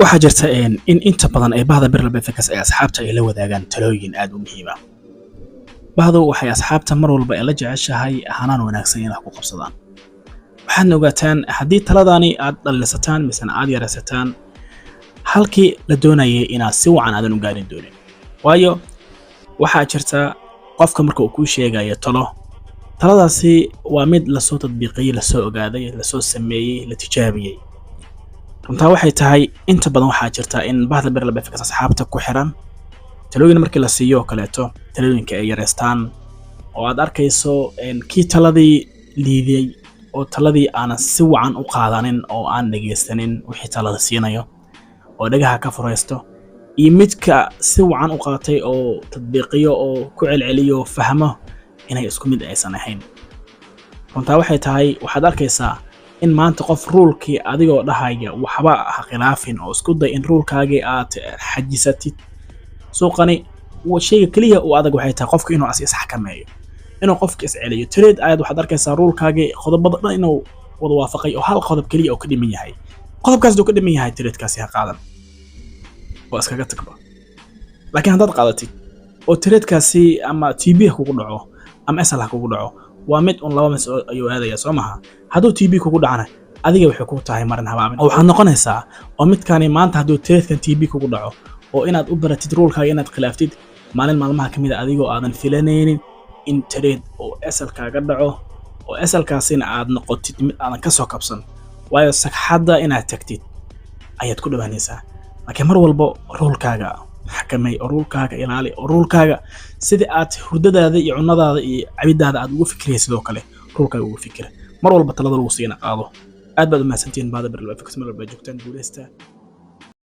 Waxaa jirta in inta badan ay bahda Birlab FX ay asxaabta ay la wadaagaan talooyin aad u muhiim ah. Bahdu waxay asxaabta mar walba ay la jeceshahay hanaan wanaagsan inay wax ku qabsadaan. Waxaadna ogaataan haddii taladani aad dhalisataan misena aad yaraysataan, halkii la doonayay inaad si wacan aadan u gaarin doonin. Waayo, waxaa jirta qofka marka uu kuu sheegayo talo, taladaasi waa mid lasoo tadbiiqiyey, lasoo ogaaday, lasoo sameeyey, la tijaabiyey. Runtaa waxay tahay inta badan waxaa jirta in bahda Birlab FX asxaabta ku xiran talooyin markii la siiyo oo kaleeto talooyinka ay yareystaan, oo aad arkayso kii taladii liidiyey oo taladii aanan si wacan u qaadanin oo aan dhegaysanin wixii talada siinayo oo dhagaha ka furaysto, iyo midka si wacan u qaatay oo tadbiiqiyo oo ku celceliyo fahmo inay isku mid aysan ahayn. Runtaa waxay tahay waxaad arkaysaa in maanta qof rule-kii adigoo dhahaya waxba ha khilaafin oo isku day in rule-kaagii aad xajisatid. Suuqani shayga keliya uu adag waxay tahay qofka inuu as isxakameeyo, inuu qofka isceliyo. Trade ayaad waxaad arkaysaa rule-kaagii qodobada dhan inuu wada waafaqay oo hal qodob keliya oo ka dhiman yahay. Qodobkaas uu ka dhiman yahay, trade-kaasi ha qaadan oo iskaga tagba. Laakiin haddaad qaadatid oo trade-kaasi ama TP ha kugu dhaco ama SL ha kugu dhaco, waa mid un laba mis ayuu aadaya, soo maha? Hadduu TP kugu dhacana, adiga waxay ku tahay marin habaabin oo waxaad noqonaysaa oo midkani maanta hadduu trade-kan TP kugu dhaco oo inaad u baratid rule-kaaga inaad khilaaftid, maalin maalmaha ka mid a adigoo aadan filanaynin in trade oo SL kaaga dhaco oo SL-kaasina aad noqotid mid aadan ka soo kabsan, waayo sagxadda inaad tagtid ayaad ku dhawaanaysaa. Laakiin mar walbo rule-kaaga xakamay oo rule-kaaga ilaali oo rule-kaaga sidii aad hurdadaada iyo cunadaada iyo cabidaada aad ugu fikiraysid sidoo kale rule-kaaga ugu fikira. Mar walba talada lagu siina qaado. Aad baad u mahadsantihiin bahda Birlab FX meel walba joogtaan. Guuleysta.